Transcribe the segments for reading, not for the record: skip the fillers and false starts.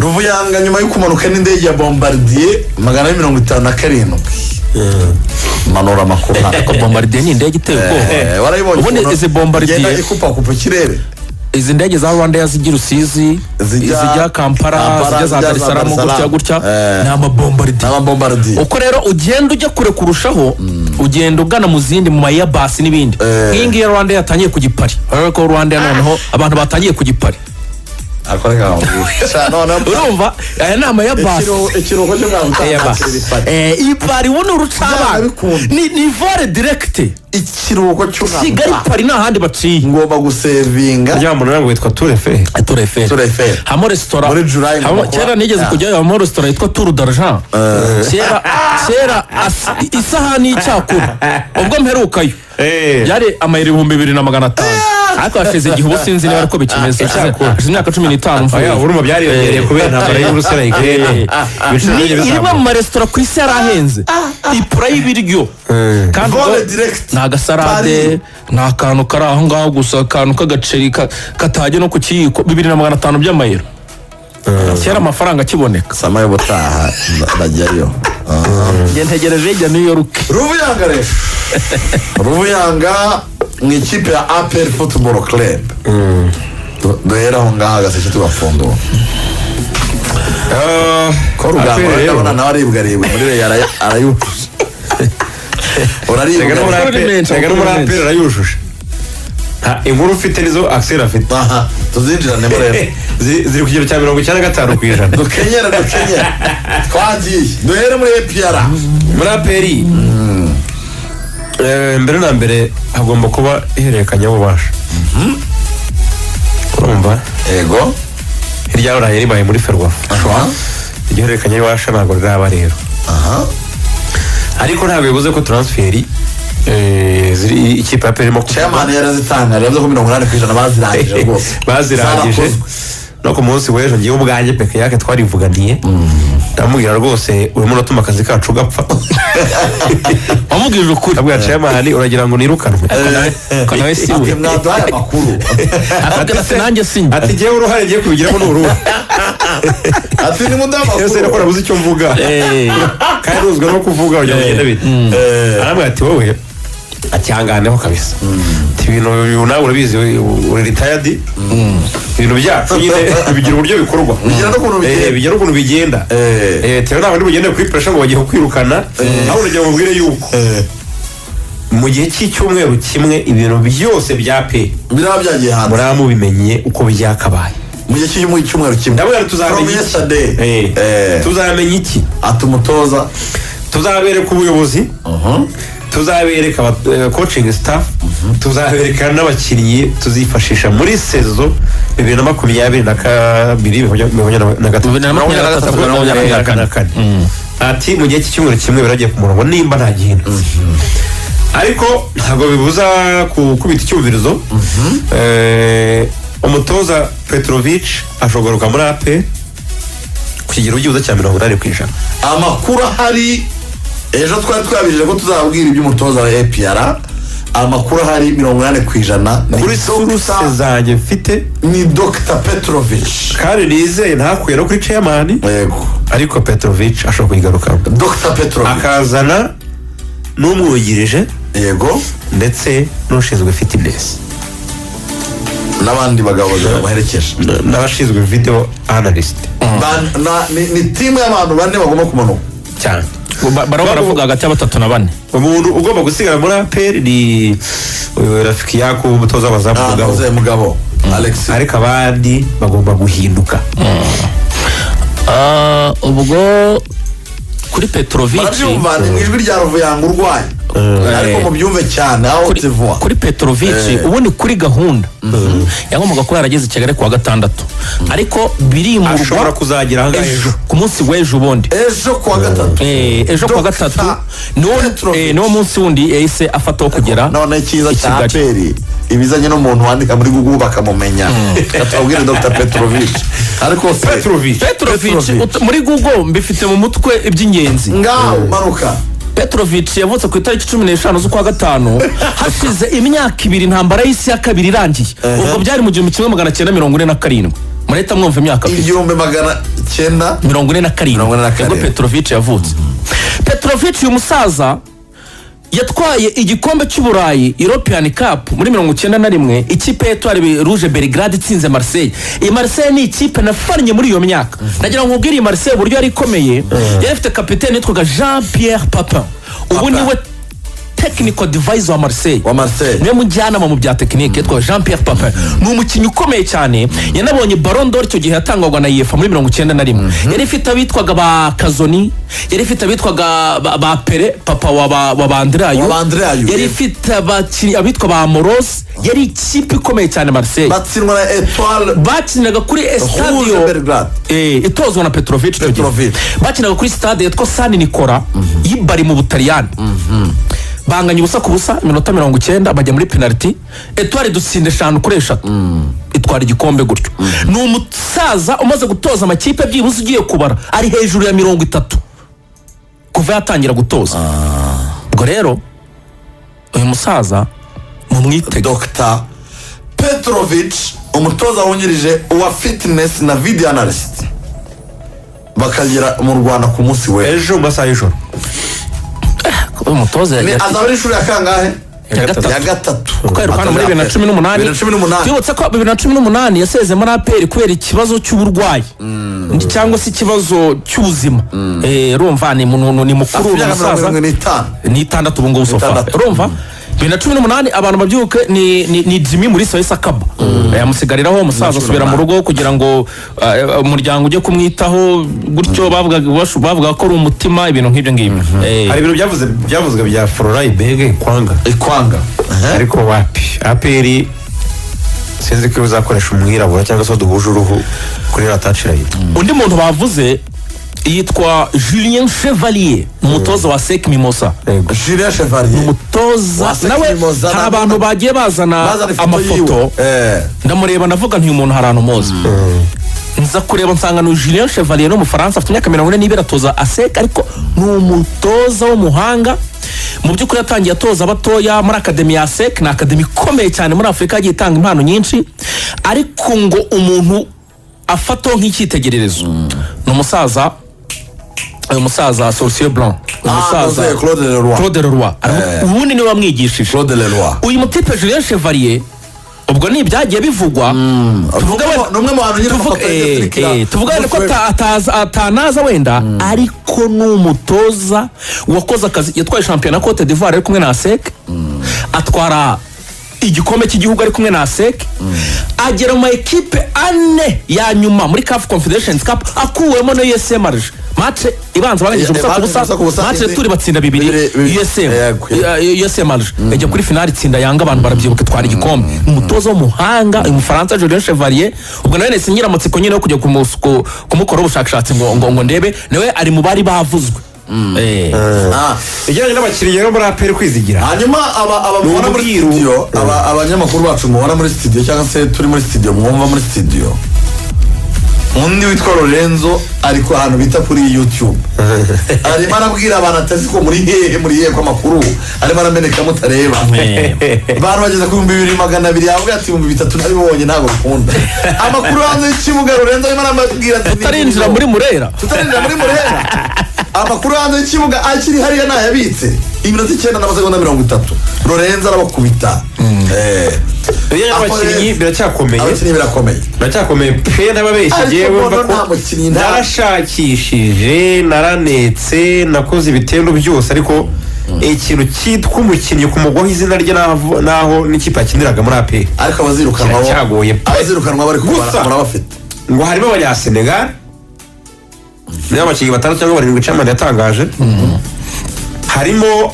Ruvuyanga, nyuma yo kumanuka n'indege ya Bombardier 457, manura amakuru hano. Ariko Bombardier ni indege iteye ubwoba. Warayibonye Ubundi ukuntu izi Bombardier igenda ikupakupa ikirere? Izi ndege za Rwanda zijya i Rusizi, zijya Kampala, Kampala, zijya za zijya Dar es za Salaam, Dar es gutya Salaam. gutya, ni amabombardier. N'amabombardier. Uko rero ugenda ujya kure kurushaho, ugenda ugana mu zindi, mu ma Airbus n'ibindi. Nk'iyi ngiyi ya Rwanda yatangiye kujya i Paris, urabona ko Rwanda noneho abantu batangiye kujya i Paris. Ariko reka nkubwire. Sha, noneho Urumva aya ni ama Airbus. Ikiruhuko cyo mwaka utaha kiriri Paris. I Paris ubu ni urucabana. Bikunda. Ni vol direct. Ikiruhuko cy'umwaka Kigali utaha. Paris nta handi baciye. Ngomba gusevinga. Rya muntu ngo witwa Tour Eiffel. Tour Eiffel. Tour Eiffel. Habamo resitora. Muri July ngomba Kera nigeze kujyayo, habamo resitora yitwa Tour d'Argent. Kera kera isahani y'icyakura, ubwo mperukayo, byari amayero 2500, ariko hashize igihe, ubu sinzi niba ariko bikimeze. Hashize imyaka 15 mvuye. Oya, urumva byariyongereye kubera intambara y'Uburusiya na Ukraine, ibiciro Ni byagiye rimwe bizamuka. mu maresitora ku isi yari ahenze, ipura y'ibiryo kandi Vol ubwo direct. ni agasalade, Paris. ni akantu kari aho ngaho gusa, akantu k'agaceri katajya no ku kiyiko, 2500 by'amayero, kera amafaranga akiboneka. Sama y'ubutaha ndajyayo. Njye ntegereje ijya New York. Ruvuyanga rero, Ruvuyanga mu ikipe ya APR Football Club. Duhere aho ngaho, agaseke tugapfundura. Ko Rugamba APR rero. ndabona nawe aribwa aribwa muri Reyo, arayujuje, uraribwa. Rega no muri Amakuru ni APR menshi, rega no muri amakuru ni APR arayujuje. Nta inkuru ufite nizo Axel afite. Aha tuzinjiranemo rero. Ziri ku kigero cya 95%. Dukenyere, dukenyere, twagiye. Duhere muri APR. Muri APR, mbere na mbere hagomba kuba ihererekanyabubasha, urumva? Yego. Hirya yaraye ribaye muri FERWAFA. Iryo hererekanyabubasha ntabwo riraba rero. Ariko ntabwo bivuze ko transfer ziri ikipe ya APR irimo kuvuga. Chairman yarazitanga, yavuze ko 80% bazirangije rwose. Bazirangije. Zarakozwe. No ku munsi w'ejo ngewe ubwanjye peke yake twarivuganiye, ndamubwira rwose urimo uratuma akazi kacu gapfa. Wamubwije ukuri? Ndabwira chairman, uragira ngo nirukanwe? Ko nawe si we. Ati mwaduhaye amakuru. Akabwira ati nanjye sinjye. Ati ngewe uruhare ngiye kubigiramo ni uruhe? Ati nimuduhe Ese amakuru. ko nabuze icyo mvuga kandi ruzwa no kuvuga kugira ngo ugende bite? Arambwira ati wowe atihanganeho kabisa. Ati ibintu nawe urabizi, uri retired, ibintu byacu nyine bigira uburyo bikorwa. Bigira n'ukuntu bigenda. Bigira n'ukuntu bigenda. Tewe ntabwo ndi kuri pressure ngo bagiye kukwirukana, ahubwo uragira ngo mubwire yuko mu gihe cy'icyumweru kimwe ibintu byose bya pe Biraba byagiye hanze. Muraba mubimenye uko byakabaye. Mu gihe cy'icyumweru kimwe. Ndabona tuzamenya From iki? yesterday. Tuzamenya iki? Ati umutoza. Tuzabereka ubuyobozi, tuzabereka coaching staff, tuzabereka n'abakinnyi tuzifashisha muri saison 2022, 2023. 2023, 2024. Kane. Ati mu gihe cy'icyumweru kimwe biragiye ku murongo nimba nta gihindutse. Ariko ntabwo bibuza gukubita icyumvirizo. Umutoza Petrovic ashobora kugaruka muri APR ku kigero byibuze cya 80%. Amakuru ahari, ejo twari twabijije ko tuzabwira iby'umutoza wa APR. Amakuru ahari, 80% ni Kuri source zanjye mfite, ni Dr Petrovic. Kandi nizeye ntakuye no kuri chairman. Ariko Petrovic ashobora kuyigarukamo. Dr Petrovic. Akazana n'umwungirije ndetse n'ushinzwe fitness. N'abandi bagabo babiri bamuherekeje. N'abashinzwe video analyst. Ni team y'abantu bane bagomba kumanuka. Cyane. Baraba baravuga hagati ya batatu na bane. Umuntu ugomba gusigara muri APR ni uyu Rafiki Yaku, umutoza w'abazamu, Mugabo. Ntuze Mugabo Alex. Ariko abandi bagomba guhinduka. Ubwo kuri Petrovic, Barabyumva, ni mu ijwi rya Ruvuyanga urwaye, ariko mubyumve cyane aho tuvuga. Kuri Petrovic, ubundi kuri gahunda yagombaga kuba yarageze i Kigali kuwa gatandatu, ariko birimurwa. Ashobora kuzagera ahangaha ejo ejo. ku munsi w'ejo ubundi. Ejo kuwa gatatu. Ejo kuwa Dr. gatatu Petrovic. niwo munsi wundi yahise afataho kugera None icyiza i cya Kigali. APR, ibizanye n'umuntu wandika muri Google bakamumenya. Reka tubabwire Dr Petrovic, ariko se Petrovic. Petrovic. Petrovic. Muri Google mbifite mu mutwe iby'ingenzi. Ngaho manuka. Petrovic yavutse ku itariki 15 z'ukwa gatanu, hashize imyaka 2 intambara y'isi ya kabiri irangiye. Ubwo byari mu 1947. Murahita mwumva imyaka afite. 1900 47. 47. Nibwo Petrovic yavutse. Petrovic, uyu musaza yatwaye igikombe cy'Uburayi, European Cup, muri 91, ikipe y'Etoile Rouge Belgrade itsinze Marseille. Iyi Marseille ni ikipe nafannye muri iyo myaka. Nagira ngo nkubwire iyi Marseille uburyo yari ikomeye. Yari ifite kapitene yitwaga Jean Pierre Papin, ubu Papin. niwe technical advisor wa Marseille. Wa Marseille. Niwe mujyanama mu bya tekinike, yitwa Jean Pierre Papin. Ni umukinnyi ukomeye cyane, yanabonye Ballon d'Or icyo gihe yatangwaga na UEFA muri 91. Yari ifite abitwaga ba Kazoni, yari ifite abitwaga ba Pere, papa wa ba Andre Ayew. Wa ba Andre Ayew, Yari yego. ifite abakinnyi abitwa ba Moros. Yari ikipe ikomeye cyane, Marseille. Batsindwa na Etoile Bakiniraga kuri Rouge Estadio Belgrade. Itozwa na Petrovic icyo gihe. Petrovic. Bakinaga kuri stade yitwa San Nicola y'Ibari mu Butaliyani. Banganya 0-0, iminota 90, bajya muri penaliti, Etoile dutsinda 5-3, itwara igikombe gutyo. Ni umusaza umaze gutoza amakipe byibuze ugiye kubara ari hejuru ya 30 kuva yatangira gutoza. Ubwo rero uyu musaza mumwitege. Dr Petrovic, umutoza wungirije wa fitness na video analyst, bakagera mu Rwanda ku munsi we Ejo mu masaha y'ijoro. Uyu mutoza Azaba ari inshuro ya kangahe? Ya gatatu. Ya gatatu. Kuko aheruka muri 2018. 2018. Twibutse ko 2018 yasezeye muri APR kubera ikibazo cy'uburwayi cyangwa se ikibazo cy'ubuzima. Urumva ni mukuru. Afite Ni imyaka mirongo umusaza. irindwi n'itanu. Ni itandatu ubu ngubu so far. Itandatu. Urumva 2018, abantu babyibuke, ni Jimmy muri Soyisa Kaba yamusigariraho, umusaza asubira mu rugo kugira ngo umuryango ujye kumwitaho gutyo. Bavugaga ko ari umutima, ibintu nk'ibyo ngibyo. Hari ibintu byavuzwe bya Florent Ibenge kwanga. Ikwanga. Ariko wapi, APR sinzi ko uzakoresha umwirabura cyangwa se duhuje uruhu kuri ratacirayi. Undi muntu bavuze yitwa Julien Chevalier, umutoza wa ASEC Mimosas. Julien Chevalier. Umutoza Wa ASEC nawe Mimosa, hari abantu bagiye bazana bazana ifoto amafoto. yiwe. Ndamureba ndavuga nti uyu muntu hari ahantu muzi. Nza kureba nsanga ni Julien Chevalier, ni Umufaransa, afite imyaka 42, atoza ASEC, ariko ni umutoza w'umuhanga mu by'ukuri. Yatangiye atoza abatoya muri academy ya ASEC. Ni academy ikomeye cyane muri Afurika, yagiye itanga impano nyinshi. Ariko ngo umuntu afataho nk'icyitegererezo ni umusaza, uyu musaza Sorcier Blanc, uyu musaza José Claude Leroy. Claude Leroy. Ubundi niwe wamwigishije. Claude Leroy. Uyu mutipe Julien Chevalier, ubwo ni ibyagiye bivugwa, tuvuga Ni umwe mu bantu nyine amafoto yagiye aturikira. Tuvuga wenda ko atanaza wenda, ariko ni umutoza wakoze akazi. Yatwaye shampiyona Cote d'Ivoire ari kumwe na ASEC, atwara igikombe cy'igihugu ari kumwe na ASEC, agera mu ma ekipe ane ya nyuma muri CAF Confederations Cup, akuwemo na USM Alger. Match ibanza barangije ubusa ku Ubusa ku busa, busa, match turi batsinda 2. Bibiri, USM yego. USM Alger ijya kuri finale, itsinda Yanga, abantu barabyibuka, itwara igikombe. Umutoza w'umuhanga uyu Mufaransa Julien Chevalier. Ubwo nawe nahise ngira amatsiko nyine yo kujya kumukoraho ubushakashatsi ngo ndebe. Nawe ari mu bari bavuzwe. Ijyanye n'abakinnyi rero muri APR, Kwizigira. Hanyuma aba Ni mubona muri ubwiru. studio, aba abanyamakuru bacu mubona muri studio cyangwa se turi muri studio mwumva muri studio, undi witwa Lorenzo ari ku ahantu bita kuri YouTube, arimo arabwira abantu atazi ko muri hehe, muri hehe, ko amakuru arimo arameneka mutareba. Abantu bageze ku 2200, yavuga ati 3000 nabibonye, ntabwo bikunda. Amakuru hanze y'ikibuga, Lorenzo arimo arababwira ati Tutarinjira muri Murera. Tutarinjira muri Murera, amakuru hanze y'ikibuga akiri hariya ntayabitse. Iminota 9 n'amasegonda 30, Lorenzo arabakubita. Ibijyanye n'abakinnyi biracyakomeye. Abakinnyi birakomeye. Biracyakomeye pe, n'ababeshyi. Ariko Yewe Bono mva ko nta mukinnyi narashakishije, naranetse, nakoze ibitendo byose, ariko ikintu cyitwa umukinnyi kumugwaho izina rye n'aho n'ikipe yakiniraga muri APR Ariko abazirukanwa Kiracyagoye pe. Abazirukanwa bari kubara Gusa- murabafite. Ngo harimo Abanyasenegal, niba abakinnyi batandatu cyangwa barindwi chairman yatangaje, harimo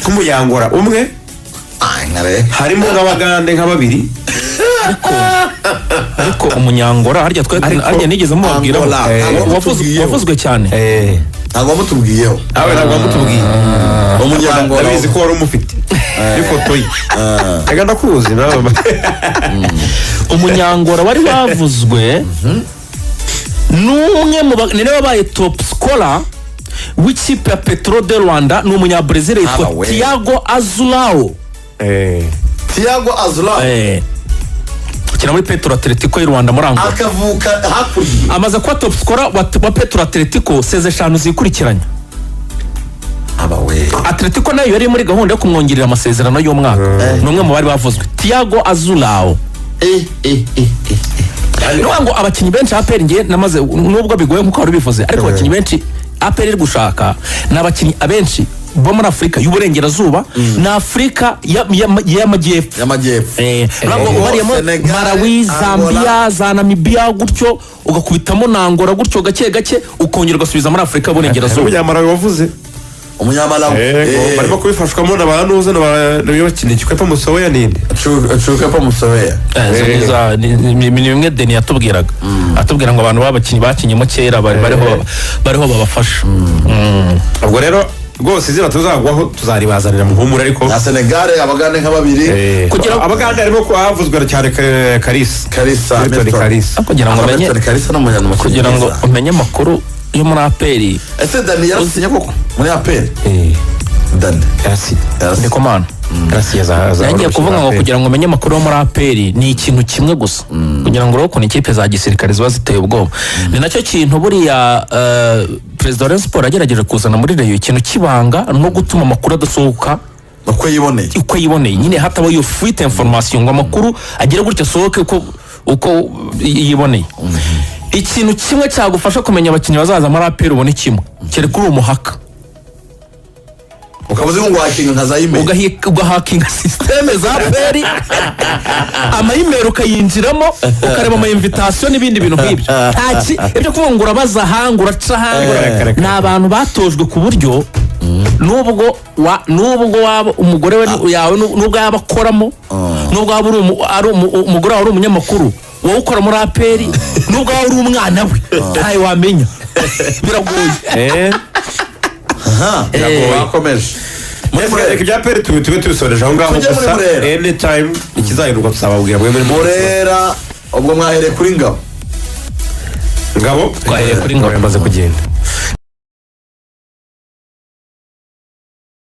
nk'Umuyangora umwe, Ah, nkare. harimo nk'Abagande nka babiri. Ariko Umunyangora harya twe harya nigeze mubabwiraho Angola, ntabwo wamutubwiyeho. Wavuzwe cyane. Ntabwo wamutubwiyeho. Nawe ntabwo wamutubwiye. Umunyangora. Ndabizi ko wari umufite n'ifoto ye. Reka ndakuzi nawe. Umunyangora wari wavuzwe ni umwe mu ni nawe wabaye top scorer w'ikipe ya Petro de Rwanda, ni Umunyabrezil yitwa Aba we. Tiago Azulao. Tiago Azula. Akina muri Petro Atletico y'u Rwanda, muri Angola. Akavuka hakurya. Amaze kuba top scorer wa Petro Atletico saison eshanu zikurikiranya. Aba we. Atletico nayo yari muri gahunda yo kumwongerera amasezerano y'umwaka. Ni umwe mu bari bavuzwe, Tiago Azulao. Eh eh eh eh. Ni ukuvuga ngo abakinnyi benshi APR, ngiye namaze, nubwo bigoye nkuko wari ubivuze, ariko abakinnyi benshi APR iri gushaka ni abakinnyi abenshi bo muri Afurika y'Uburengerazuba na Afurika y'Amajyepfo. Y'amajyepfo. Ntabwo ubariyemo Senegal, Malawi, Angola. Zambia, za Namibia gutyo, ugakubitamo na Angola gutyo gake gake, ukongera ugasubiza muri Afurika y'Uburengerazuba. Umunyamarawi wavuze. Umunyamalawi. Yego, barimo kubifashwamo na ba nuza na ba bakina Chikepa Musoweya ninde. Chikepa Musoweya. Izo ni bimwe Deni yatubwiraga, atubwira ngo abantu b'abakinnyi bakinyemo kera bariho babafasha. Ubwo rero rwose izina tuzagwaho tuzaribazanira, muhumure, ariko Na Senegal, abagande nka babiri. Abagande harimo ko havuzwe cyane Karisa. Karisa Milton. Milton. Karisa. Kugira ngo umenye Milton Karisa ni umunyarwanda. Kugira ngo umenye amakuru yo muri APR. Ese Dani yarasinye koko muri APR? Dani Yarasinye. yarasinye. Ndikumana. Yarasinye za Nagiye kuvuga ngo kugira ngo umenye amakuru yo muri APR ni ikintu kimwe gusa, kugira ngo urebe ukuntu ikipe za gisirikare ziba ziteye ubwoba. Ni nacyo kintu buriya perezida wa Rayon Sports yagerageje kuzana muri Rayon, ikintu cy'ibanga no gutuma amakuru adasohoka uko yiboneye. Uko yiboneye nyine, hataba iyo fuite information ngo amakuru agere gutya asohoke uko yiboneye. Ikintu kimwe cyagufasha kumenya abakinnyi bazaza muri APR, ubone kimwe, kereka uri umuhacker. Ukaba uzi ngo wakinga nka za email. Ugahackinga système za APR, ama email ukayinjiramo, ukareba ama invitation n'ibindi bintu nk'ibyo. Nta ibyo kuvuga ngo urabaza ahanga, uraca ahanga. Reka, reka. Ni abantu batojwe ku buryo nubwo waba umugore we yawe, nubwo yaba akoramo, nubwo waba uri umugore wawe ari umunyamakuru, wowe ukora muri APR, nubwo waba uri umwana we, ntayo wamenya, biragoye. Aha, bakomeje muri Reka Murera. Ibya APR tube tubisoreje aho ngaho. Tujye muri Gusa Murera. anytime ikizahinduka tuzababwira mwe muri Murera, ubwo mwahereye kuri Ngabo. Ngabo. Twahereye kuri Ngabo. Yamaze kugenda.